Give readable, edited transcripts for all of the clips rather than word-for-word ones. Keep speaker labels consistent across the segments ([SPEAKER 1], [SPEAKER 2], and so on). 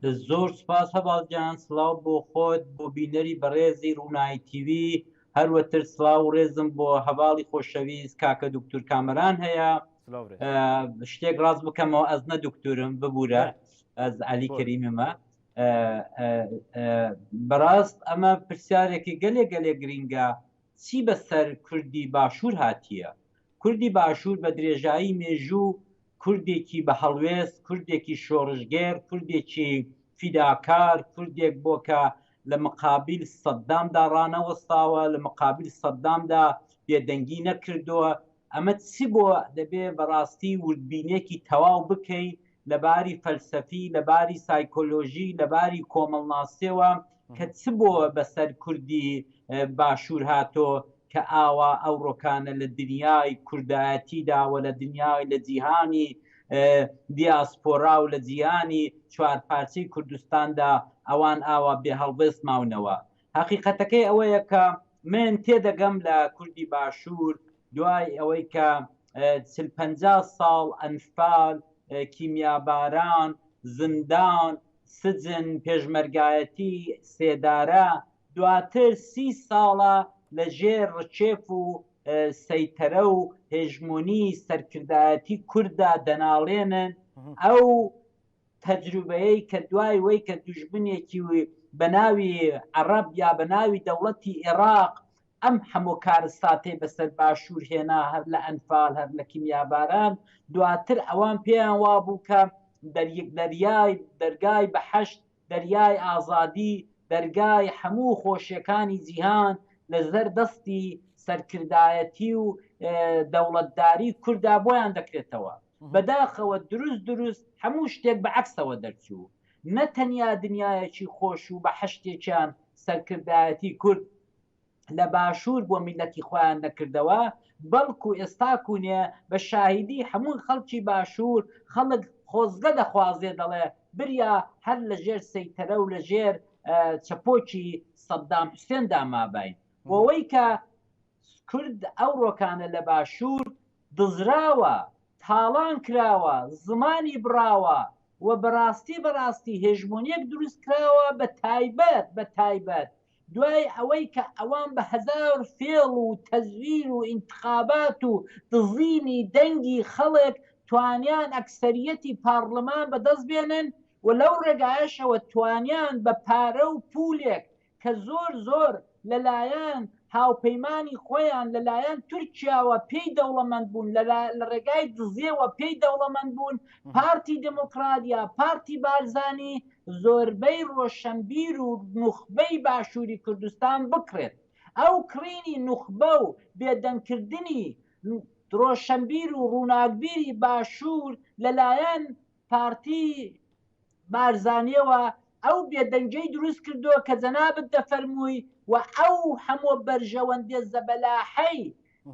[SPEAKER 1] زۆر سپاس هەڤاڵ گیان، سڵاو بۆ خۆت، بۆ بینەری بەڕێزی ڕووناهی تیوی، هەروەتر سڵاو و ڕێزم بۆ هەڤاڵی خۆشەویست کاکە دوکتور کامەران هەیە. شتێک ڕاست بکەمەوە ئەز نە دوکتورم ببوورە ئەز عەلی کەریممە. بەڕاست ئەمە پرسیارێکی گەلێ گەلێ گرینگە چی بەسەر کوردی باشوور هاتییە؟ کوردی باشوور بە درێژایی مێژوو کوردێکی بە هەڵوێست، کوردێکی شۆڕشگێر، کوردێکی فیداکار، کوردێک بۆ کە لە مقابیل سەددامدا ڕانەوەستاوە، لە مقابیل سەددامدا بێدەنگی نەکردووە. ئەمە چ بۆ دەبێ بەڕاستی وردبینێکی تەواو بکەی لە باری فەلسەفی، لە باری سایکۆلۆژی، لە باری کۆمەڵناسیەوە کە چ بۆ بەسەر کوردی باشوور هاتۆ کە ئاوا ئەوڕۆکانە لە دنیای کوردایەتیدا و لە دنیای لە جیهانی دیاسپۆرا و لە جیهانی چوارپارچەی کوردستاندا ئەوان ئاوا بێ هەڵوێست ماونەوە. هەقیقەتەکەی ئەوەیە کە من تێدەگەم لە کوردی باشوور دوای ئەوەی کە چل 50 ساڵ ئەنفال، کیمیاباران، زندان، سجن، پێشمەرگایەتی، سێدارە، دواتر سی ساڵە لە ژێر ڕکێف و سەیتەرە و هێژمۆنی سەرکردایەتی کورددا دەناڵێنن، ئەو تەجروبەیەی کە دوای وەی کە دوژمنێکی بە ناوی عەڕەب یا بە ناوی دەوڵەتی ئێڕاق ئەم هەموو کارەساتەی بەسەر باشوور هێنا هەر لە ئەنفال هەر لە کیمیاباران دواتر ئەوان پێیان وابوو کە دەریای دەرگای بەحەشت دەریای ئازادی دەرگای هەموو خۆشیەکانی جیهان لە زەر دەستی سەرکردایەتی و دەوڵەتداری کوردا بۆیان دەکرێتەوە. بەداخەوە دروست دروست هەموو شتێک بە عەکسەوە دەرچوو. نە تەنیا دنیایەکی خۆش و بەحەشتێکیان سەرکردایەتی کورد لە باشوور بۆ میللەتی خۆیان نەکردەوە، بەڵکو ئێستا کوونێ بە شاهیدی هەموو خەڵکی باشوور خەڵک خۆزگە دەخوازێ دەڵێ بریا هەر لە ژێر سەیتەرە و لە ژێر چەپۆکی سەدام حوسێندا ماباین. بۆوەی کە کورد ئەوڕۆکانە لە باشوور دزراوە، تاڵان کراوە، زمانی بڕاوە و بەڕاستی بەڕاستی هێژمۆنیەک دروست کراوە بە تایبەت بە تایبەت دوای ئەوەی کە ئەوان بە هەزار فێڵ و تەزویر و ئینتخابات و دزینی دەنگی خەڵک توانیان ئەکسەریەتی پاڕلمان بەدەست بێنن و لەو ڕێگایەشەوە توانیان بە پارە و پولێک کە زۆر زۆر لە لایەن هاوپەیمانی خۆیان لە لایەن تورکیاوە پێی دەوڵەمەند بوون لە ڕێگای دزیەوە پێی دەوڵەمەند بوون پارتی دموکرات یا پارتی بارزانی زۆربەی ڕۆشەنبیر و نوخبەی باشووری کوردستان بکڕێت ئەو کڕینی نوخبە و بێدەنگکردنی ڕۆشەنبیر و ڕووناکبیری باشوور لەلایەن پارتی بارزانیەوە ئەو بێدەنگیەی دروست کردوە کە جەنابت دەفەرمووی و ئەو هەموو بەرژەوەندیە زەبەلاحەی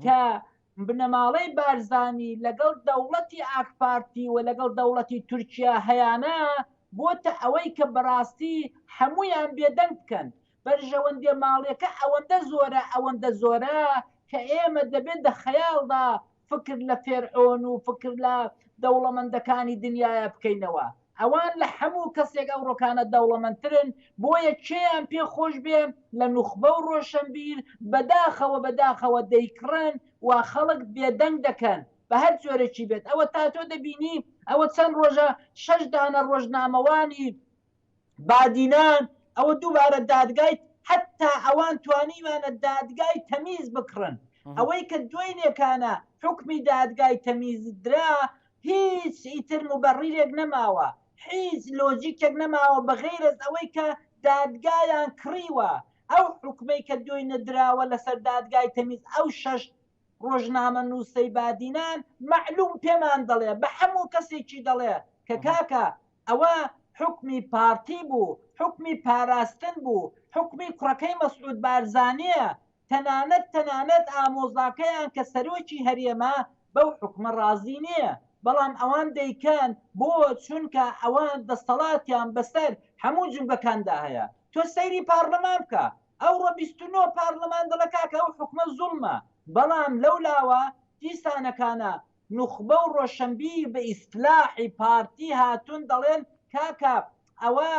[SPEAKER 1] کە بنەماڵەی بارزانی لەگەڵ دەوڵەتی ئاکپارتی و لەگەڵ دەوڵەتی تورکیا هەیانە بۆتە ئەوەی کە بەڕاستی هەموویان بێدەنگ بکەن بەرژەوەندیە ماڵیەکە ئەوەندە زۆرە ئەوەندە زۆرە کە ئێمە دەبێت دە خەیاڵدا فکر لە فێرعۆن و فکر لە دەوڵەمەندەکانی دنیایا بکەینەوە ئەوان لە هەموو کەسێک ئەوڕۆکانە دەوڵەمەندترن بۆیە کێیان پێ خۆش بێ لە نوخبە و ڕۆشەنبیر بەداخەوە بەداخەوە دەیکڕن و خەڵک بێدەنگ دەکەن بە هەر جۆرێکی بێت ئەوە تا تۆ دەبینی ئەوە چەند ڕۆژە شەش دانە ڕۆژنامەوانی بادینان ئەوە دووبارە دادگای حتا ئەوان توانیوانە دادگای تەمیز بکڕن ئەوەی کە دوێنێکانە حکمی دادگای تەمیز درا هیچ ئیتر مبەڕیرێک نەماوە هیچ لۆجیکێک نەماوە بە غیرەز ئەوەی کە دادگایان کڕیوە ئەو حکمەی کە دوێنێ دراوە لەسەر دادگای تەمیز ئەو شەش ڕۆژنامەنووسەی بادینان مەعلوم پێمان دەڵێ بە هەموو کەسێکی دەڵێ کە کاکە ئەوە حوکمی پارتی بوو، حوکمی پاراستن بوو، حوکمی کوڕەکەی مەسعود بارزانییە، تەنانەت تەنانەت ئامۆزاکەیان کە سەرۆکی هەرێمە بەو حوکمە ڕازی نییە، بەڵام ئەوان دەیکەن، بۆ؟ چونکە ئەوان دەستەڵاتیان بەسەر هەموو جومگەکاندا هەیە. تۆ سەیری پارلەمان بکە، ئەوڕۆ 29 پارلەمان دەڵێ کاکە ئەو حوکمە زوڵمە، بەڵام لەولاوە دیسانەکانە نوخبە و ڕۆشەنبیر بە ئیستلاحی پارتی هاتوون دەڵێن کاکە. ئەوە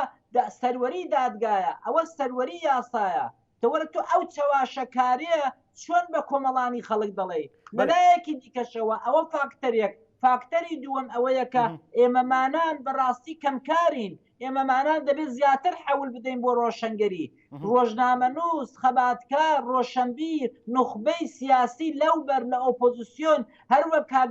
[SPEAKER 1] سەروەری دادگایە، ئەوە سەروەری یاسایە. تۆ وەرە تۆ ئەو چەواشەکاریە چۆن بە کۆمەڵانی خەڵک دەڵێی؟ لەلایەکی دیکەشەوە ئەوە فاکتەرێک، فاکتەری دووەم ئەوەیە کە ئێمەمانان بەڕاستی کەمکارین، ئێمەمانان دەبێت زیاتر حەول بدەین بۆ ڕۆشنگەری، ڕۆژنامەنووس، خەباتکار، ڕۆشنبیر، نوخبەی سیاسی لەو بەر لە ئۆپۆزسیۆن، هەروەک کاک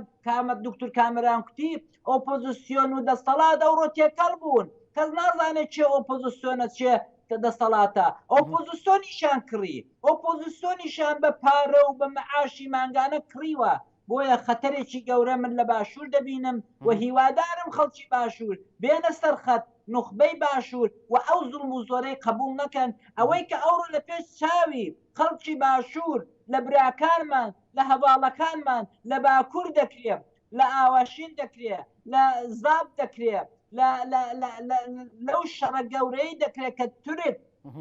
[SPEAKER 1] دکتور کامەران کوتی ئۆپۆزسیۆن و دەستەڵات ئەوڕۆ تێکەڵ بوون، کەس نازانێت کێ ئۆپۆزسیۆنە کێ دەسەڵاتە، ئۆپۆزسیۆنیشیان کڕی، ئۆپۆزسیۆنیشیان بە پارە و بە مەعاشی مانگانە کڕیوە، بۆیە خەتەرێکی گەورە من لە باشوور دەبینم و هیوادارم خەڵکی باشوور بێنە سەر خەت، نوخبەی باشوور و ئەو زوڵم و زۆرەی قەبووڵ نەکەن، ئەوەی کە ئەوڕۆ لە پێش چاوی خەڵکی باشوور لە براکانمان، لە هەڤاڵەکانمان لە باکوور دەکرێ، لە ئاواشین دەکرێ، لە زاپ دەکرێ، لە لە لە لە لەو شەڕە گەورەی دەکرێ کە تورک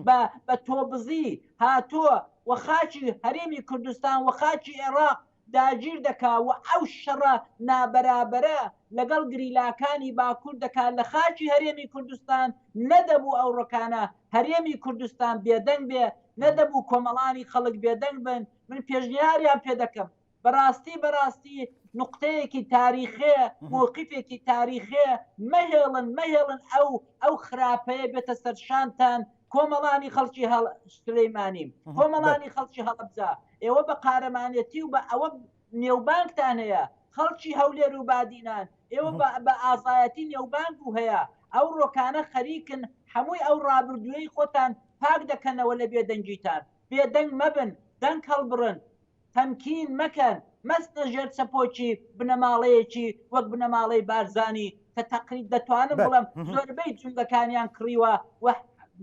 [SPEAKER 1] بە بە تۆبزی هاتووە و خاکی هەرێمی کوردستان و خاکی عێراق داگیر دەکا و ئەو شەڕە نابەرابەرە لەگەڵ گریلاکانی باکوور دەکا لە خاکی هەرێمی کوردستان، نەدەبوو ئەو ڕۆکانە هەرێمی کوردستان بێدەنگ بێ، نەدەبوو کۆمەڵانی خەڵک بێدەنگ بن، من پێشنیاریان پێ دەکەم بەڕاستی بەڕاستی نوقتەیەکی تاریخێ مۆقیفێکی تاریخێ مەهێڵن مەهێڵن ئەو ئەو خراپەیە بێتە سەرشانتان کۆمەڵانی خەڵکی هەڵ سلەیمانی کۆمەڵانی خەڵکی هەڵەبجە ئێوە بە قارەمانێتی و بە ئەوە نێوبانگتان هەیە خەڵکی هەولێر و بادینان ئێوە بە ئازایەتی نێوبانگ و هەیە ئەو ڕۆکانە خەریکن هەمووی ئەو ڕابردووی خۆتان پاک دەکەنەوە لە بێدەنگیتان بێدەنگ مەبن دەنگ هەڵبڕن تەمکین مەکەن، مەچنە ژێر چەپۆکی بنەماڵەیەکی وەک بنەماڵەی بارزانی کە تەقریب دەتوانم بڵێم زۆربەی جومگەکانیان کڕیوە و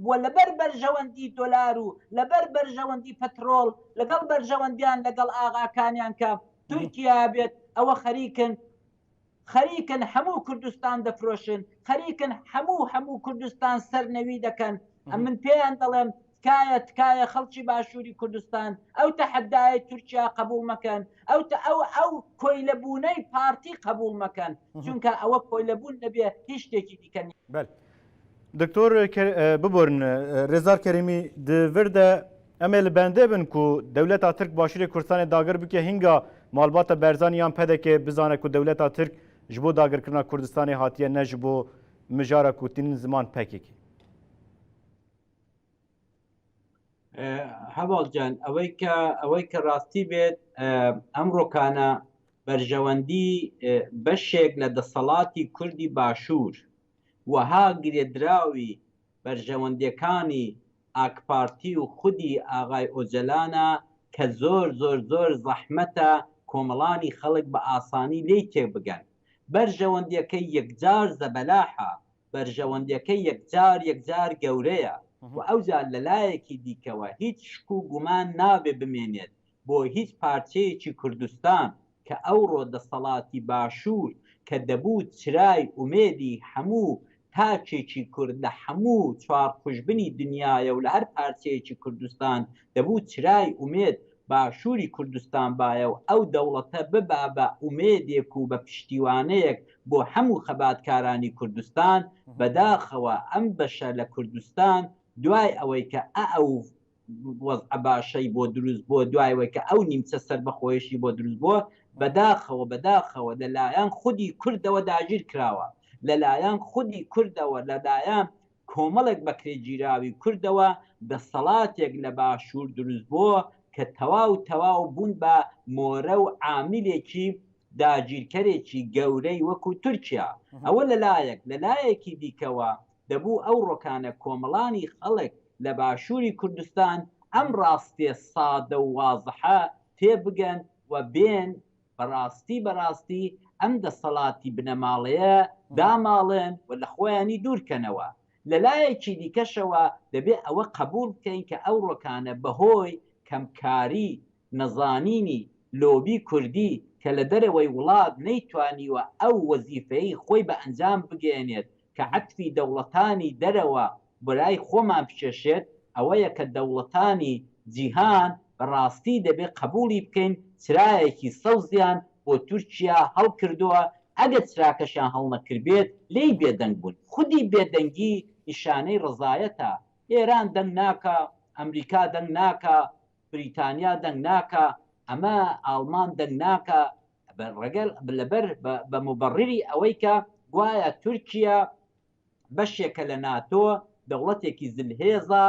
[SPEAKER 1] و لەبەر بەرژەوەندی دۆلار و لەبەر بەرژەوەندی پەترۆڵ لەگەڵ بەرژەوەندیان لەگەڵ ئاغاکانیان کە تورکیا بێت ئەوە خەریکن خەریکن هەموو کوردستان دەفرۆشن، خەریکن هەموو هەموو کوردستان سەرنەوی دەکەن، ئەمن پێیان دەڵێم تکایە تکایە خەڵکی باشووری کوردستان ئەو تەحەدایەی تورکیا قەبوڵ مەکەن، ئەو ئەو ئەو کۆیلە بوونەی پارتی قەبوڵ مەکەن، چونکە ئەوە کۆیلە بوون نەبێ هیچ شتێکی دیکە نیە.
[SPEAKER 2] بەلێ دکتۆر ببورن رێزدار کەریمی di vir de Em ê li bendê bin ku dewleta Tirk Başûrê Kurdistanê dagir bike hînga malbata Berzanî yan PDK'ê bizane ku dewleta Tirk ji bo dagirkirina Kurdistanê hatiye ne ji bo mijara ku tînin ziman pkk.
[SPEAKER 1] Heval can ئەوەی کە ئەوەی کە ڕاستی بێت ئەمڕۆکانە بەرژەوەندی بەشێک لە دەسەڵاتی کوردی باشوور وەها گرێدراوی بەرژەوەندیەکانی ئاکپارتی و خودی ئاغای ئۆجەلانە کە زۆر زۆر زۆر زەحمەتە کۆمەڵانی خەڵک بە ئاسانی لێی تێبگەن. بەرژەوەندیەکەی یەکجار زەبەلاحە، بەرژەوەندیەکەی یەکجار یەکجار گەورەیە و ئەوجا لەلایەکی دیکەوە هیچ شک و گومان نابێ بمێنێت بۆ هیچ پارچەیەکی کوردستان کە ئەوڕۆ دەسەڵاتی باشوور کە دەبوو چرای ئومێدی هەموو تاکێکی کورد لە هەموو چوارقوژبنی دنیایە و لە هەر پارچەیەکی کوردستان دەبوو چرای ئومێد باشووری کوردستان بایە و ئەو دەوڵەتە ببا بە ئومێدێک و بە پشتیوانەیەک بۆ هەموو خەباتکارانی کوردستان بەداخەوە ئەم بەشە لە کوردستان دوای ئەوەی کە ئە و وەزعە باشەی بۆ دروست بۆ دوای وەی کە ئەو نیمچە سەربەخۆیەشی بۆ دروست بۆ بەداخەوە بەداخەوە لەلایەن خودی کوردەوە داگیر کراوە لەلایەن خودی کوردەوە لەلایەن کۆمەڵێک بەکرێگیراوی کوردەوە دەسەڵاتێک لە باشوور دروست بۆ کە تەواو تەواو بوون بە مۆرە و عامیلێکی داگیرکەرێکی گەورەی وەکو تورکیا ئەوە لەلایەک لەلایەکی دیکەوە دەبوو ئەو ڕۆکانە کۆمەڵانی خەڵک لە باشووری کوردستان ئەم ڕاستیە سادە و وازحە تێبگەن و بێن بەڕاستی بەڕاستی ئەم دەسەڵاتی بنەماڵەیە داماڵن و لە خۆیانی دوورکەنەوە. لە لایەکی دیکەشەوە دەبێ ئەوە قەبووڵ بکەین کە ئەو ڕۆکانە بەهۆی کەمکاری، نەزانینی لۆبی کوردی کە لە دەرەوەی وڵات نەیتوانیوە ئەو وەزیفەیەی خۆی بە ئەنجام بگەیەنێت کە عەتفی دەوڵەتانی دەرەوە بۆلای خۆمان بکێشێت، ئەوەیە کە دەوڵەتانی جیهان بە ڕاستی دەبێ قەبووڵی بکەین چرایەکی سەوزیان بۆ تورکیا هەڵکردووە، ئەگەر چراکەشیان هەڵنەکردبێت لێی بێدەنگ بوون. خودی بێدەنگی نیشانەی ڕزایەتە. ئێران دەنگ ناکا، ئەمریکا دەنگ ناکا، بریتانیا دەنگ ناکا، ئەمە ئاڵمان دەنگ ناکا، ڕەگەل لەبەر بە موبەڕیری ئەوەی کە گوایە تورکیا بەشێکە لە ناتۆ، دەوڵەتێکی زلهێزە،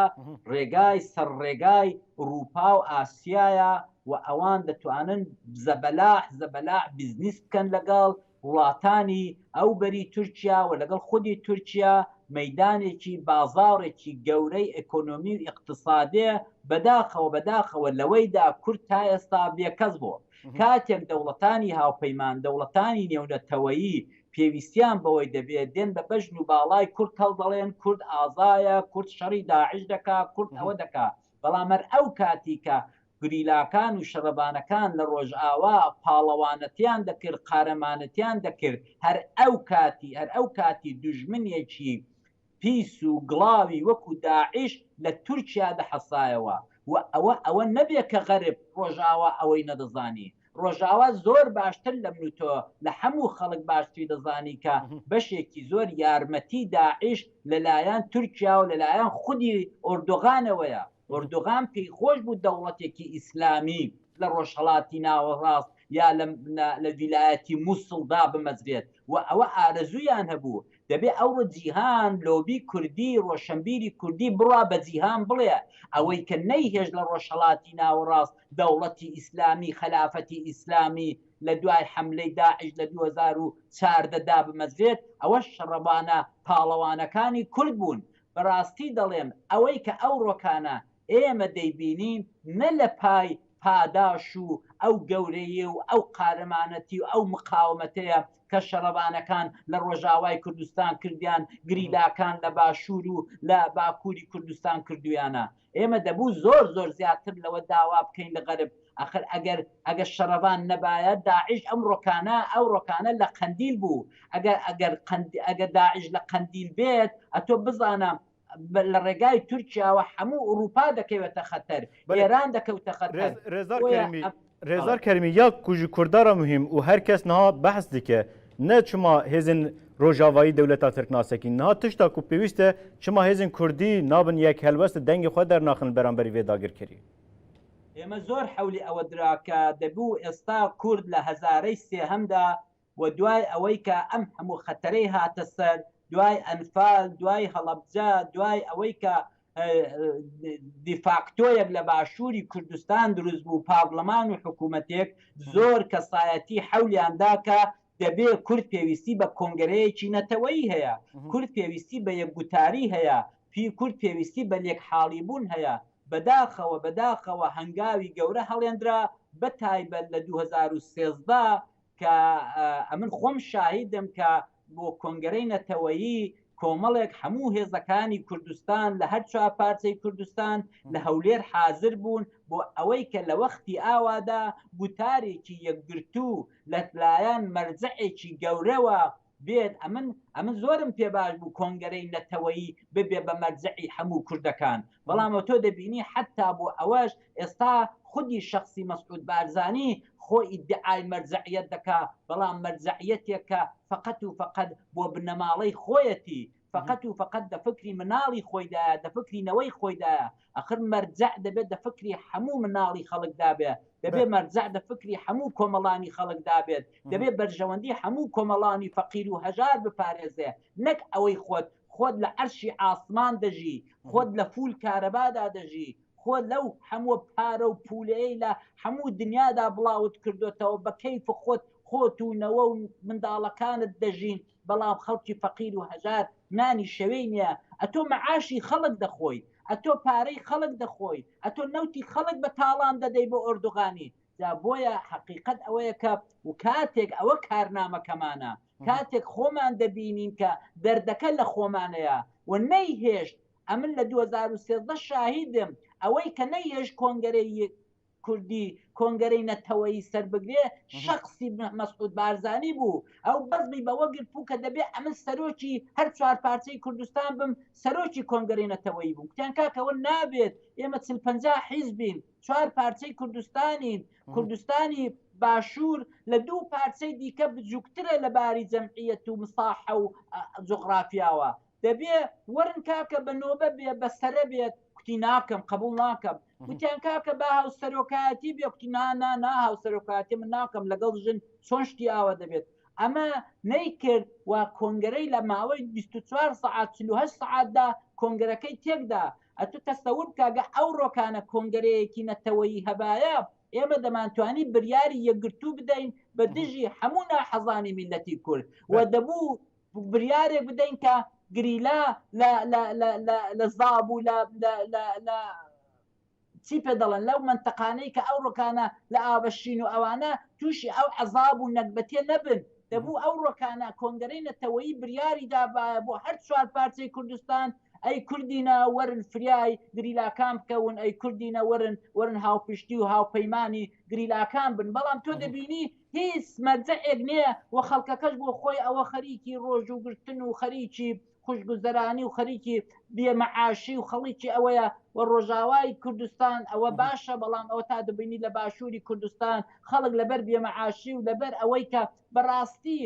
[SPEAKER 1] ڕێگای سەر ڕێگای ئوڕووپا و ئاسیایە و ئەوان دەتوانن زەبەلاح زەبەلاح بیزنیس بکەن لەگەڵ وڵاتانی ئەو بەری تورکیا و لەگەڵ خودی تورکیا مەیدانێکی بازاڕێکی گەورەی ئێکۆنۆمی و ئیقتسادێ بەداخەوە بەداخەوە لەوەیدا کورد تا ئێستا بێکەس بۆ کاتێک دەوڵەتانی هاوپەیمان دەوڵەتانی نێونەتەوەیی پێویستیان بەوەی دەبێت دێن بە بەژن و باڵای کورد هەڵدەڵێن کورد ئازایە کورد شەڕی داعش دەکا کورد ئەوە دەکا بەڵام هەر ئەو کاتی کە گریلاکان و شەڕڤانەکان لە ڕۆژئاوا پاڵەوانەتیان دەکرد، قارەمانەتیان دەکرد، هەر ئەو کاتی هەر ئەو کاتی دوژمنێکی پیس و گڵاوی وەکو داعش لە تورکیا دەحەسایەوە و ئەوە ئەوە نەبێ کە غەرب، ڕۆژئاوا ئەوەی نەدەزانی. ڕۆژئاوا زۆر باشتر لە من و تۆ، لە هەموو خەڵک باشتری دەزانی کە بەشێکی زۆر یارمەتی داعش لە لایەن تورکیا و لە لایەن خودی ئۆردوغانەوەیە. ئۆردوغان پێی خۆش بوو دەوڵەتێکی ئیسلامی لە ڕۆژهەڵاتی ناوەڕاست یا لە ویلایەتی موسڵ دابمەزرێت و ئەوە ئارەزوویان هەبوو. دەبێ ئەوڕۆ جیهان لۆبی کوردی، ڕۆشەنبیری کوردی بڕوا بە جیهان بڵێ ئەوەی کە نەیهێشت لە ڕۆژهەڵاتی ناوەڕاست دەوڵەتی ئیسلامی، خەلافەتی ئیسلامی لە دوای حەملەی داعش لە 2014 دابمەزرێت، ئەوە شەڕەڤانە پاڵەوانەکانی کورد بوون. بەڕاستی دەڵێم ئەوەی کە ئەوڕۆکانە ئێمە دەیبینین نە لە پای پاداش و ئەو گەورەیی و ئەو قارەمانەتی و ئەو مقاومەتەیە کە شەڕەڤانەکان لە ڕۆژاوای کوردستان کردیان، گریلاکان لە باشوور و لە باکووری کوردستان کردوویانە. ئێمە دەبوو زۆر زۆر زیاتر لەوە داوا بکەین لە غەرب. ئەخر ئەگەر ئەگەر شەڕەڤان نەبایە داعش ئەم ڕۆکانە ئەو ڕۆکانە لە قەندیل بوو. ئەگەر ئەگەر ئەگەر داعش لە قەندیل بێت ئەتۆ بزانە لە ڕێگای تورکیاوە هەموو ئورووپا دەکەوێتە خەتەر، ئێران دەکەوتە خەتەر.
[SPEAKER 2] ڕێزدار کەریمی ڕێزدار کەریمی یا کو ji Kurda re muhîm û her kes niha behs dike ne çima hêzên Rojavayî dewleta Tirk nasekîn niha tişta ku pêwîst e çima hêzên Kurdî nabin yek helwest dengê xwe dernaxin li beramberî vê dagirkeriyê.
[SPEAKER 1] ئێمە زۆر حەولی ئەوە درا کە دەبوو ئێستا کورد لە هەزارەی سێهەمدا و دوای ئەوەی کە ئەم هەموو خەتەرەی هاتە سەر، دوای ئەنفال، دوای هەڵەبجە، دوای ئەوەی کە دیفاکتۆیەک لە باشووری کوردستان دروست بوو، پارلەمان و حکوومەتێک، زۆر کەسایەتی حەولیان دا کە دەبێ کورد پێویستی بە کۆنگرەیەکی نەتەوەیی هەیە، کورد پێویستی بە یەکگوتاری هەیە، کورد پێویستی بە لێکحاڵیبوون هەیە. بەداخەوە بەداخەوە هەنگاوی گەورە هەڵێندرا، بەتایبەت لە 2013 کە ئەمن خۆم شاهیدم کە بۆ کۆنگرەی نەتەوەیی کۆمەڵێک هەموو هێزەکانی کوردستان لە هەر چوار پارچەی کوردستان لە هەولێر حازر بوون بۆ ئەوەی کە لە وەختی ئاوادا گوتارێکی یەکگرتوو لە لایەن مەرجەعێکی گەورەوە بێت ئەمن ئەمن زۆرم پێ باش بوو کۆنگەرەی نەتەوەیی ببێ بە مەرجەعی هەموو کوردەکان بەڵام تۆ دەبینی حەتا بۆ ئەوەش ئێستا خودی شەخسی مەسعود بارزانی خۆ ئیدعای مەرجەعیەت دەکا بەڵام مەرجەعیەتێک کە فەقەت و فەقەت بۆ بنەماڵەی خۆیەتی فەقەت و فەقەت دە فکری مناڵی خۆیدایە دە فکری نەوەی خۆیدایە ئەخر مەرجەع دەبێت دە فکری هەموو مناڵی خەڵکدا بێ دەبێ مەرجەع دە فکری هەموو کۆمەڵانی خەڵکدا بێت دەبێ بەرژەوەندی هەموو کۆمەڵانی فەقیر و هەژار بپارێزێ نەک ئەوەی خۆت خۆت لە عەرشی ئاسمان دەژی خۆت لە فول کارەبادا دەژی خۆت لەو هەموو پارە و پولەیەی لە هەموو دنیادا بڵاوت کردۆتەوە بە کەیف خۆت خۆت و نەوە و منداڵەکانت دەژین بەڵام خەڵکی فەقیر و هەژار نانی شەوێی نیە ئەتۆ مەعاشی خەڵک دەخۆی ئەتۆ پارەی خەڵک دەخۆی ئەتۆ نەوتی خەڵک بە تاڵان دەدەی بۆ ئۆردوغانی جا بۆیە حەقیقەت ئەوەیە کە و کاتێک ئەوە کارنامەکەمانە کاتێک خۆمان دەبینین کە دەردەکە لە خۆمانەیە و نەیهێشت ئەمن لە 2013 شاهیدم ئەوەی کە نەیهێشت کۆنگەرەی کوردی کۆنگەرەی نەتەوەیی سەربگرێ شەخسی مەسعود بارزانی بوو ئەو بەزمی بەوە گرت بوو کە دەبێ ئەمن سەرۆکی هەر چوار پارچەی کوردستان بم سەرۆکی کۆنگەرەی نەتەوەیی بووم کوتیان کاکەوە نابێت ئێمە چل پەنجا حیزبین چوار پارچەی کوردستانین کوردستانی باشوور لە دوو پارچەی دیکە بجووکترە لە باری جەمعیەت و مساحە و جوغرافیاوە. دەبێ وەرن کاکە بە نۆبە بێ بە سەرە بێت، کوتی ناکەم قبوڵ ناکەم. وتیان کاکە با هاوسەرۆکایەتی بێ، کوتی نا نا نا هاوسەرۆکایەتی من ناکەم لەگەڵ ژن چۆن شتی ئاوا دەبێت. ئەمە نەیکرد و کۆنگرەی لە ماوەی 24 سەعات 48 سەعاتدا کۆنگرەکەی تێکدا. ئەتو تەسەور بکە گە ئەوڕۆکانە کۆنگرەیەکی نەتەوەیی هەبایە ئێمە دەمانتوانی بریاری یەکگرتوو بدەین بە دژی هەموو ناحەزانی میللەتی کورد و دەبوو بریارێک بدەین کە گریلا لە لە لە لە لە زاب و لە لە لە لە چی پێ دەڵێن لەو مەنتەقانەی کە ئەوڕۆکانە لە ئاوەشین و ئەوانە تووشی ئەو عەزاب و نەگبەتێ نەبن. دەبوو ئەو ڕۆکانە کۆنگرەی نەتەوەیی بریاری دابایە بۆ هەر چوار پارچەی کوردستان، ئەی کوردینە وەرن فریای گریلاکان بکەون، ئەی کوردینە وەرن وەرن هاوپشتی و هاوپەیمانی گریلاکان بن. بەڵام تۆ دەبینی هیچ مەرجەعێک نییە و خەڵکەکەش بۆ خۆی ئەوە خەریکی ڕۆژووگرتن و خەریکی خوشگوزەرانی و خەریکی بێ مەعاشی و خەڵیکی ئەوەیە و ڕۆژاوای کوردستان ئەوە باشە، بەڵام ئەوە تا دەبینی لە باشووری کوردستان خەڵک لەبەر بێ مەعاشی و لەبەر ئەوەی کە بەڕاستی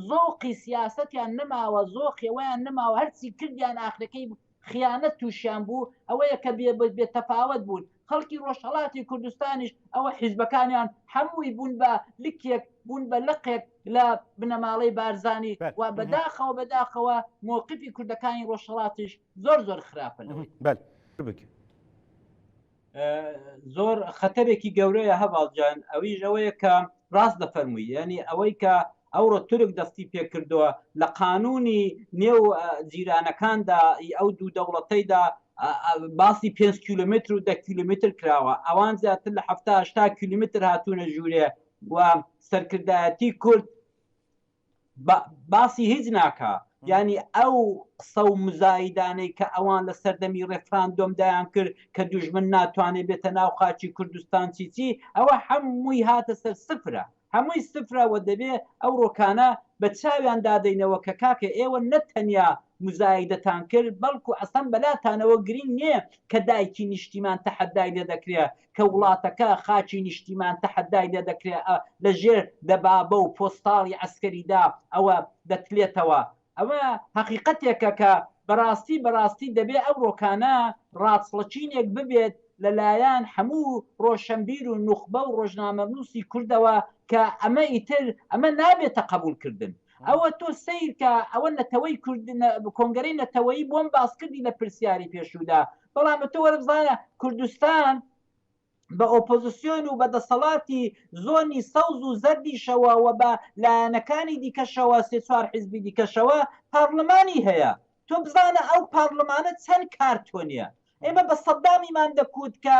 [SPEAKER 1] زۆقی سیاسەتیان نەماوە، زۆقی ئەوەیان نەماوە، هەرچی کردیان ئاخرەکەی خیانەت تووشیان بوو، ئەوەیە کە بێ تەفاوەت بوون. خەڵکی ڕۆژهەڵاتی کوردستانیش ئەوە حیزبەکانیان هەمووی بوون بە لکێک، بوون بە لقێک لە بنەماڵەی بارزانی و بەداخەوە بەداخەوە مۆقفی کوردەکانی ڕۆژهەڵاتیش زۆر زۆر خراپە لەوەی. زۆر خەتەرێکی گەورەیە هەڤاڵ جان، ئەویش ئەوەیە کە ڕاست دەفەرمووی، یعنی ئەوەی کە ئەوڕۆ تورک دەستی پێکردووە لە قانونی نێو جیرانەکاندا ئەو دوو دەوڵەتەیدا باسی 5 کیلومتر و 10 کیلومتر کراوە، ئەوان زیاتر لە 70 کیلومتر هاتوونە ژوورێ و سەرکردایەتی کورد باسی هیچ ناکا. یعنی ئەو قسە و مزایدانەی کە ئەوان لە سەردەمی ڕێفراندۆم دایان کرد کە دوژمن ناتوانێت بێتە ناو خاکی کوردستان چی چی، ئەوە هەمووی هاتە سەر سفرە، هەمووی سفرە. و دەبێ ئەو ڕۆکانە بە چاویان دادەینەوە کە کاکە ئێوە نە تەنیا مزایدەتان کرد، بەڵکو ئەسەن بەلاتانەوە گرینگ نییە کە دایکی نیشتیمان تەحەدای لێ دەکرێ، کە وڵاتەکە خاکی نیشتیمان تەحەدای لێ دەکرێ، لە ژێر دەبابە و پۆستاڵی عەسکەریدا ئەوە دەتلێتەوە. ئەوە هەقیقەتێکە کە بەڕاستی بەڕاستی دەبێ ئەو ڕۆکانە ڕاچڵەکینێک ببێت لە لایەن هەموو ڕۆشەنبیر و نوخبە و ڕۆژنامەنووسی کوردەوە کە ئەمە ئیتر ئەمە نابێتە قەبووڵ کردن. ئەوە تۆ سەیر کە ئەوە نەتەوەی کورد کۆنگرەی نەتەوەیی بۆم باس کردی لە پرسیاری پێشوودا، بەڵام تۆ وەرە بزانە کوردستان بە ئۆپۆزیسیۆن و بە دەسەڵاتی زۆنی سەوز و زەردیشەوە و بە لایەنەکانی دیکەشەوە سێ چوار حیزبی دیکەشەوە پارلمانی هەیە. تۆ بزانە ئەو پارلمانە چەند کارتۆنیە. ئێمە بە سەدامیمان دەکوت کە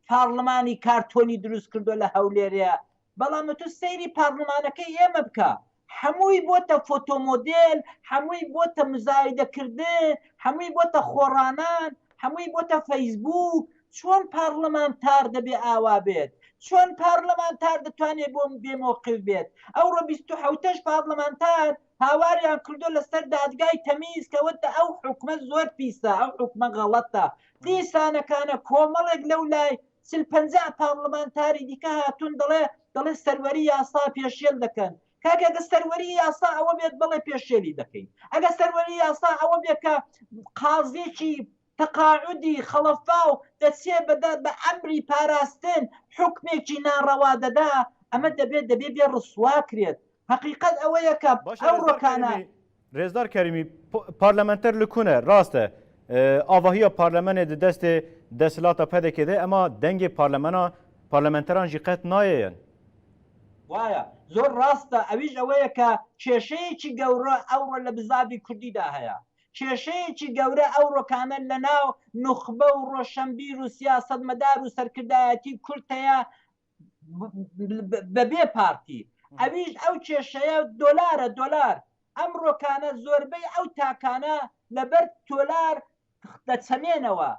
[SPEAKER 1] پارلمانی کارتۆنی دروست کردو لە هەولێرێ، بەڵام تۆ سەیری پارلمانەکەی ئێمە بکە، هەمووی بۆتە فۆتۆمۆدێل، هەمووی بۆتە مزایدەکردن، هەمووی بۆتە خۆڕانان، هەمووی بۆتە فەیسبوک. چۆن پارلمانتار دەبێ ئاوا بێت؟ چۆن پارلمانتار دەتوانێت بۆ بێ مۆقف بێت؟ ئەوڕۆ 27 پارلمانتار هاواریان کردو لەسەر دادگای تەمیز کە وتە ئەو حکومە زۆر پیسە، ئەو حکومە غەڵەتە. دیسانەکانە کۆمەڵێک لەو لای 40 50 پارلمانتاری دیکە هاتوون دەڵێ دەڵێ سەروەری یاسا پێشێل دەکەن. کاکە ئەگە سەروەری یاسا ئەوە بێت بەڵێ پێشێلی دەکەین، ئەگە سەروەری یاسا ئەوە بێت کە قازیەکی تەقاعودی خەڵەفاو دەچێ بە ئەمری پاراستن حوکمێکی ناڕەوا دەدا، ئەمە دەبێت دەبێ بێ ڕسوا کرێت. هەقیقەت ئەوەیە کە
[SPEAKER 2] باشە
[SPEAKER 1] ئەو
[SPEAKER 2] ڕێزدار
[SPEAKER 1] ڕۆکانە.
[SPEAKER 2] کەریمی، ڕێزدار کەریمی پارلەمەنتەر لە کونە؟ ڕاستە ئاڤاهیا پارلەمەنێ di destê desthilata PDKê de ema dengê parlemena parlementeran jî qet nayêyen.
[SPEAKER 1] وایە زۆر ڕاستە، ئەویش ئەوەیە کە کێشەیەکی گەورە ئەوڕۆ لە بزاڤی کوردیدا هەیە، کێشەیەکی گەورە ئەوڕۆکانە لە ناو نوخبە و ڕۆشەنبیر و سیاسەتمەدار و سەرکردایەتی کورد هەیە بەبێ پارتی، ئەویش ئەو کێشەیە دۆلارە، دۆلار ئەمڕۆکانە زۆربەی ئەو تاکانە لەبەر دۆلار دەچەمێنەوە،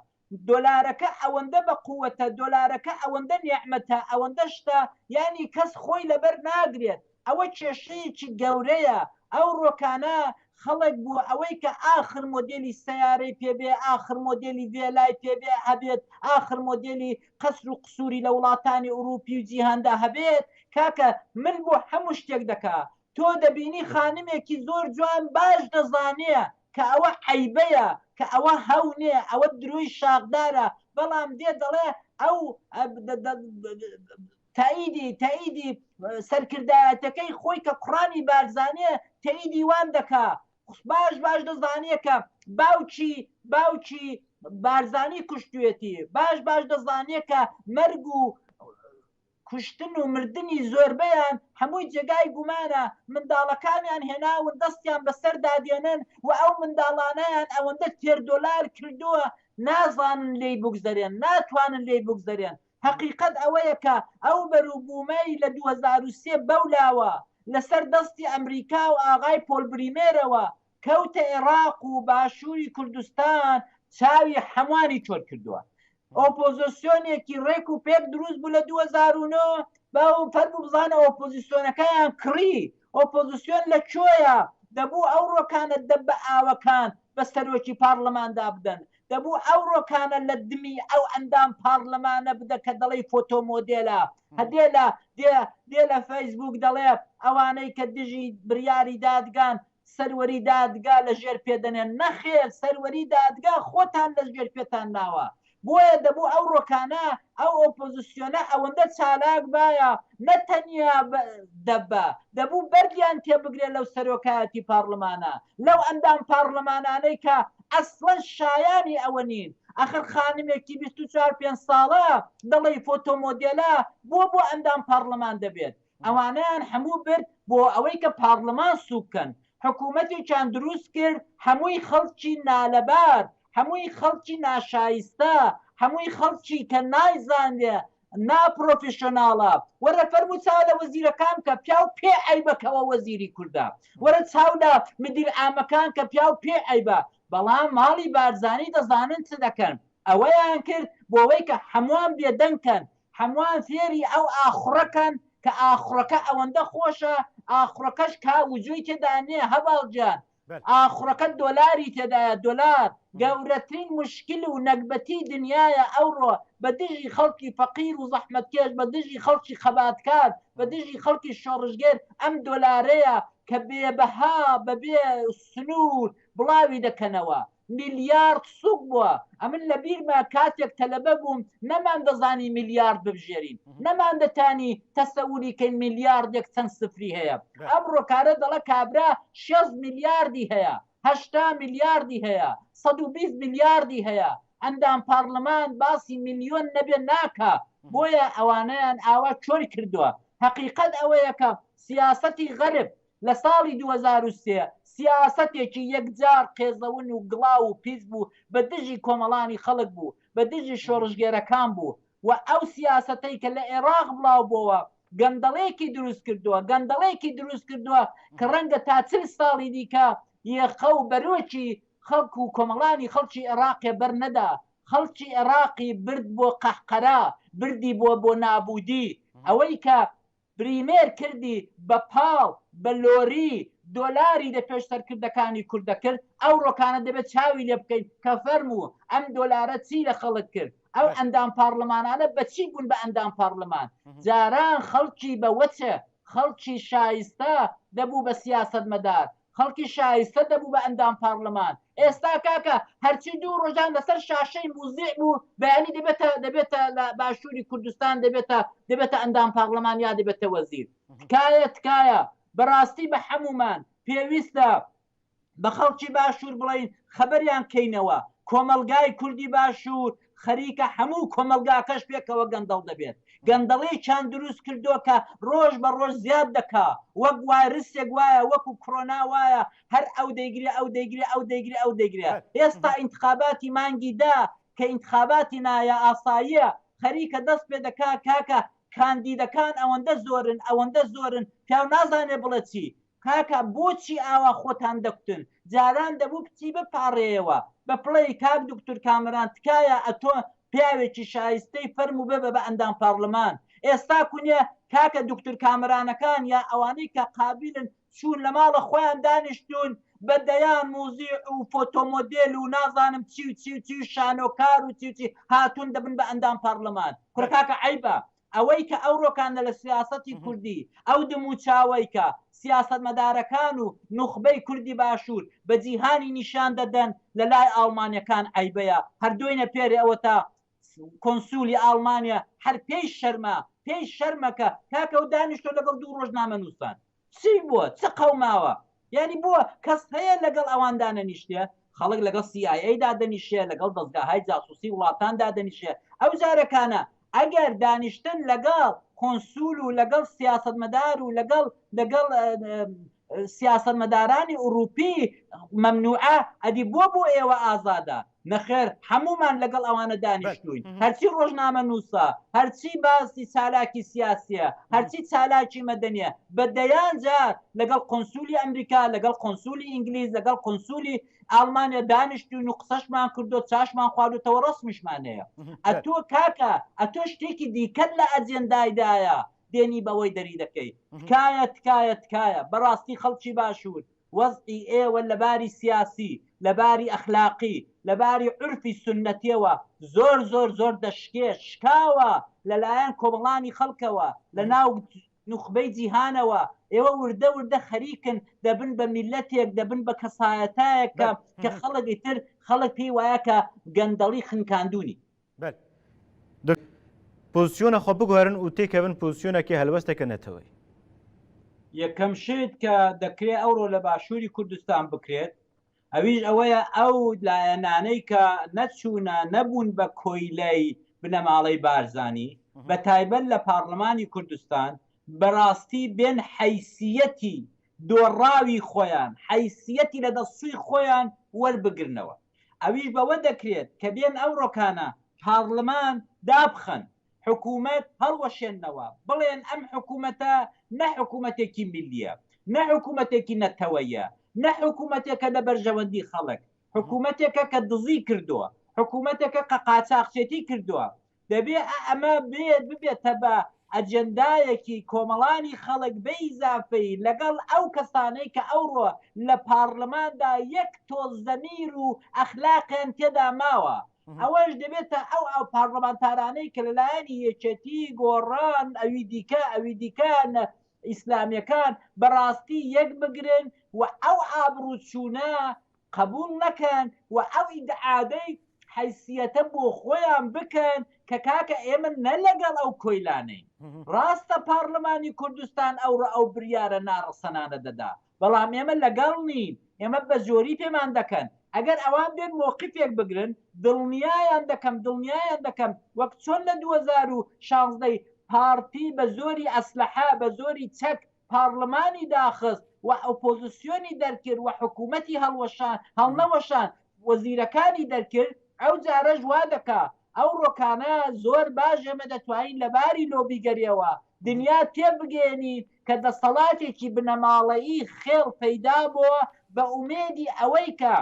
[SPEAKER 1] دۆلارەکە ئەوەندە بە قوەتە، دۆلارەکە ئەوەندە نیعمەتە، ئەوەندە شتە، یانی کەس خۆی لەبەر ناگرێت. ئەوە کێشەیەکی گەورەیە. ئەو ڕۆکانە خەڵک بۆ ئەوەی کە ئاخر مۆدێلی سەیارەی پێ بێ، ئاخر مۆدێلی ڤێلای پێ بێ هەبێت، ئاخر مۆدێلی قەسر و قسووری لە وڵاتانی ئورووپی و جیهاندا هەبێت، کاکە مل بۆ هەموو شتێک دەکا. تۆ دەبینی خانمێکی زۆر جوان باش دەزانێ کە ئەوە عەیبەیە، کە ئەوە هەونێ، ئەوە درۆی شاخدارە، بەڵام دێ دەڵێ ئەو تەئیدی تەئیدی سەرکردایەتەکەی خۆی کە کوڕانی بارزانیە تەئیدی وان دەکا باش باش دەزانێ کە باوکی باوکی بارزانی کوشتوێتی باش باش دەزانێ کە مەرگ و کوشتن و مردنی زۆربەیان هەمووی جێگای گومانە، منداڵەکانیان هێناون دەستیان بەسەردا دێنن و ئەو منداڵانەیان ئەوەندە تێردۆلار کردووە نازانن لێی بگوزەرێن، ناتوانن لێی بگوزەرێن. هەقیقەت ئەوەیە کە ئەو بەروبوومەی لە 2003 بەولاوە لەسەر دەستی ئەمریکا و ئاغای پۆل بریمێرەوە کەوتە ئێڕاق و باشووری کوردستان چاوی هەمووانی چۆر کردووە. ئۆپۆزۆسیۆنێکی ڕێک و پێک دروست بوو لە 2009 باو فەرموو بزانە ئۆپۆزیسیۆنەکەیان کڕی ئۆپۆزیسیۆن لە کوێیە دەبوو ئەو ڕۆکانە دەب بە ئاوەکان بە سەرۆکی پارلەماندا بدەن دەبوو ئەو ڕۆکانە لە دمی ئەو ئەندام پارلەمانە بدە کە دەڵێی فۆتۆ مۆدێلە هەدێ لە دێ دێ لە فەیسبوک دەڵێ ئەوانەی کە دژی بریاری دادگان سەروەری دادگا لە ژێر پێ دەنێن، نەخێر سەروەری دادگا خۆتان لە ژێر پێتان ناوە، بۆیە دەبوو ئەو ڕۆکانە ئەو ئۆپۆزسیۆنە ئەوەندە چالاک بایە نە تەنیا دەبە دەبوو بەردیان تێبگرێ لەو سەرۆکایەتی پاڕلمانە لەو ئەندام پاڕلمانانەی کە ئەسڵەن شایانی ئەوە نین ئەخر خانمێکی 24 پێنج ساڵە دەڵێی فۆتۆمۆدێلە بۆ بۆ ئەندام پاڕلمان دەبێت ئەوانەیان هەموو برد بۆ ئەوەی کە پارلمان سوک کەن، حکومەتێکیان دروست کرد هەمووی خەڵکی نالەبار، هەمووی خەڵکی ناشایستە، هەمووی خەڵکی کە نایزانێ نا پرۆفیشۆناڵە، وەرە فەرموو چاو لە وەزیرەکان بکە پیاو پێ عەیبە کەوە وەزیری کوردە، وەرە چاو لە مدیر عامەکان کە پیاو پێ عەیبە، بەڵام ماڵی بارزانی دەزانن چ دەکەن، ئەوەیان کرد بۆ ئەوەی کە هەمووان بێدەنگ کەن، هەمووان فێری ئەو ئاخوڕە کەن کە ئاخوڕەکە ئەوەندە خۆشە ئاخوڕەکەش کا وجۆی تێدا نیە هەڤاڵ گیان ئاخوڕەکە دۆلاری تێدایە دۆلار گەورەترین موشکل و نەگبەتی دنیایە ئەوڕۆ بە دژی خەڵکی فەقیر و زەحمەتکێش بە دژی خەڵکی خەباتکار بە دژی خەڵکی شۆڕشگێر ئەم دۆلارەیە کە بێ بەها بە بێ سنوور بڵاوی دەکەنەوە میلیارد سوک بوە ئەمن لە بیرمە کاتێک تەلەبە بووم نەمان دەزانی میلیارد ببژێرین نەمان دەتانی تەسەوری کەین میلیاردێک چەند سفری هەیە ئەمڕۆ کارە دەڵە کابرا شێست میلیاردی هەیە 80 میلیاردی هەیە 120 میلیاردی هەیە ئەندام پارلمان باسی میلیۆن نەبێ ناکا بۆیە ئەوانەیان ئاوا چۆر کردووە هەقیقەت ئەوەیە کە سیاسەتی غەرب لە ساڵی 2003 سیاسەتێکی یەکجار قێزەون و گڵاو و پیس بوو بە دژی کۆمەڵانی خەڵک بوو، بە دژی شۆڕشگێرەکان بوو و ئەو سیاسەتەی کە لە ئێراق بڵاو بۆوە گەندەڵێکی دروست کردووە، گەندەڵێکی دروست کردووە کە ڕەنگە تا 40 ساڵی دیکە یەخە و بەرۆکی خەڵک و کۆمەڵانی خەڵکی ئێراقێ بەر نەدا، خەڵکی ئێراقی برد بۆ قەهقەرا، بردی بۆ بۆ نابوودی، ئەوەی کە بریمێر کردی بە پاڵ بە لۆری دۆلاری دە پێش سەرکردەکانی کورد دەکرد ئەو ڕۆکانە دەبێت چاوی لێ بکەین کە فەرموو ئەم دۆلارە چی لە خەڵک کرد ئەو ئەندام پارلمانانە بەچی بوون بە ئەندام پارلمان جاران خەڵکی بە وەچە خەڵکی شایستە دەبوو بە سیاسەتمەدار خەڵکی شایستە دەبوو بە ئەندام پارلمان ئێستا کاکە هەرچی دوو ڕۆژان لەسەر شاشەی موزیع بوو بەیانی دەبێتە دەبێتە لە باشووری کوردستان دەبێتە دەبێتە ئەندام پارلمان یا دەبێتە وەزیر تکایە تکایە بەڕاستی بە هەمومان پێویستە بە خەڵکی باشوور بڵین خەبەریان کەینەوە کۆمەڵگای کوردی باشوور خەریکە هەموو کۆمەڵگاکەش پێکەوە گەندەڵ دەبێت. گەندەڵیەکیان دروست کردووە کە ڕۆژ بە ڕۆژ زیاد دەکا. وەک وایرسێک وایە، وەکو کرۆنا وایە، هەر ئەو دەیگرێ، ئەو دەیگرێ، ئەو دەیگرێ، ئەو دەیگرێ. ئێستا ئینتخاباتی مانگی دە کە ئینتخاباتی نایاساییە خەریکە دەست پێ دەکا کاکە کاندیدەکان ئەوەندە زۆرن، ئەوەندە زۆرن پیاو نازانێ بڵێ چی. کاکە بۆچی ئاوا خۆتان دەکوتن جاران دەبوو بچی بپاڕێیەوە بە پڵێی کاک دوکتور کامەران تکایە ئەتۆ پیاوێکی شایستەی فەرموو ببە بە ئەندام پاڕلمان ئێستا کونێ کاکە دوکتور کامەرانەکان یا ئەوانەی کە قابیلن چوون لە ماڵە خۆیان دانیشتوون بە دەیان موزیع و فۆتۆمۆدێل و نازانم چی و چی و چی و شانۆکار و چی و چی هاتوون دەبن بە ئەندام پاڕلمان کوڕە کاکە عەیبە ئەوەی کە ئەوڕۆکانە لە سیاسەتی کوردی ئەو دموچاوەی کە سیاسەتمەدارەکان و نوخبەی کوردی باشوور بە جیهانی نیشان دەدەن لە لای ئاڵمانیەکان عەیبەیە هەر دۆینە پێرێ ئەوەتا کۆنسولی ئاڵمانیا هەر پێی شەرمە پێی شەرمە کە کاکە و دانیشتۆ لەگەڵ دوو ڕۆژنامەنووسان چی بووە چ قەوماوە یانی بۆ کەس هەیە لەگەڵ ئەوان دانەنیشتێ خەڵک لەگەڵ CIA دادەنیشێ لەگەڵ دەزگاهای جاسوسی وڵاتان دادەنیشێ ئەو جارەکانە ئەگەر دانیشتن لەگەڵ کۆنسول و لەگەڵ سیاسەتمەدار و لەگەڵ لەگەڵ سیاسەتمەدارانی ئوروپی مەمنوعە ئەدی بۆ بۆ ئێوە ئازادە؟ نەخێر هەموومان لەگەڵ ئەوانە دانیشتووین هەرچی ڕۆژنامە نووسە هەرچی باسی چالاکی سیاسیە هەرچی چالاکی مەدەنیە بە دەیان جار لەگەڵ قۆنسولی ئەمریکا لەگەڵ قۆنسولی ئینگلیز لەگەڵ قۆنسولی ئاڵمانیا دانیشتوین و قسەشمان کردو چاشمان خواردوتەوە ڕسمیشمان هەیە ئەتۆ کاکە ئەتۆ شتێکی دیکەت لە ئەجێندایدایە دێنی بەوەی دەری دەکەی تکایە تکایە تکایە بەڕاستی خەڵکی باشوور وەزعی ئێوە لە باری سیاسی لە باری ئەخلاقی لە باری عورفی سوننەتیەوە زۆر زۆر زۆر دەشکێ شکاوە لە لایەن کۆمەڵانی خەڵکەوە لە ناو نوخبەی جیهانەوە ئێوە وردە وردە خەریکن دەبن بە میللەتێک دەبن بە کەسایەتایەک کە کە خەڵک ئیتر خەڵک پێی وایە کە گەندەڵی خنکاندوونی.
[SPEAKER 2] بەل. دک. پۆزیسیۆنە خۆ بگۆرن و تێکەون پۆزیسیۆنەکی هەلوەستەکە نەتەوەی.
[SPEAKER 1] یەکەم شت کە دەکرێت ئەوڕۆ لە باشووری کوردستان بکرێت ئەویش ئەوەیە ئەو لایەنانەی کە نەچوونە نەبوون بە کۆیلەی بنەماڵەی بارزانی بە تایبەت لە پارلمانی کوردستان بەڕاستی بێن حەیسیەتی دۆڕاوی خۆیان حەیسیەتی لە دەستچووی خۆیان وەربگرنەوە ئەویش بەوە دەکرێت کە بێن ئەوڕۆکانە پارلمان دابخەن حکوومەت هەڵوەشێننەوە، بڵێن ئەم حکوومەتە نە حکوومەتێکی میللییە، نە حکوومەتێکی نەتەوەیە، نە حکوومەتێکە لە بەرژەوەندی خەڵک، حکوومەتێکە کە دزی کردووە، حکوومەتێکە کە قاچاخچێتی کردووە. دەبێ ئەمە بێت ببێتە بە ئەجێندایەکی کۆمەڵانی خەڵک بە ئیزافەی لەگەڵ ئەو کەسانەی کە ئەوڕۆ لە پارلماندا یەک تۆز زەمیر و ئەخلاقیان تێدا ماوە. ئەوەش دەبێتە ئەو ئەو پارلمانتارانەی کە لەلایەنی یەکێتی، گۆڕان، ئەوی دیکە، ئەوی دیکە، ئیسلامیەکان بەڕاستی یەک بگرن و ئەو ئابڕووچوونە قبوڵ نەکەن و ئەو ئیدعادەی حەیسیەتە بۆ خۆیان بکەن کە کاکە ئێمە نە لەگەڵ ئەو کۆیلانەین. ڕاستە پارلمانی کوردستان ئەوڕۆ ئەو بریارە ناڕەسەنانە دەدا، بەڵام ئێمە لەگەڵ نین، ئێمە بە زۆری پێمان دەکەن، ئەگەر ئەوان بێن مۆقیفێک بگرن، دڵنیایان دەکەم، دڵنیایان دەکەم وەک چۆن لە 2016 پارتی بە زۆری ئەسلەحە، بە زۆری چەک پارلمانی داخست و ئۆپۆزسیۆنی دەرکرد و حکوومەتی هەڵوەشان، هەڵنەوەشان، وەزیرەکانی دەرکرد، ئەو جارەش وا دەکا. ئەو ڕۆکانە زۆر باش ئێمە دەتوانین لە باری لۆبیگەریەوە دنیا تێبگەیەنین کە دەسەڵاتێکی بنەماڵەیی خێڵ پەیدا بۆ بە ئومێدی ئەوەی کە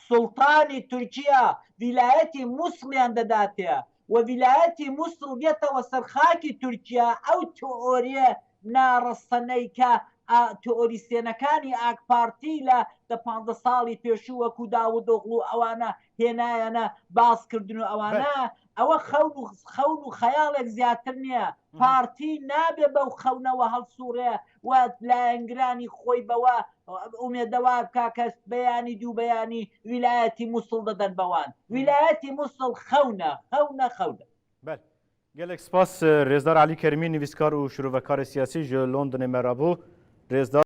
[SPEAKER 1] سوڵتانی تورکیا ویلایەتی موسڵیان دەداتێ و ویلایەتی موسڵ دێتەوە سەر خاکی تورکیا ئەو تئۆریە ناڕەسەنەی کە تئۆریسێنەکانی ئاکپارتی لە دە پانزە ساڵی پێشوو وەکو داودئۆغڵو ئەوانە هێنایانە باس کردن و ئەوانە ئەوە خەون و خەون و خەیاڵێک زیاتر نییە پارتی نابێ بەو خەونەوە هەڵسوڕێ و لایەنگرانی خۆی بەوە ئومێدەوار بکا کە بەیانی دوو بەیانی ویلایەتی موسڵ دەدەن بەوان ویلایەتی موسڵ خەونە خەونە خەونە.
[SPEAKER 2] بەل. گەلێک سپاس رێزدار عەلی کەریمی نویسکار و شرۆڤەکار سیاسی ژ لۆندنێ مە را بوو. رێزدار.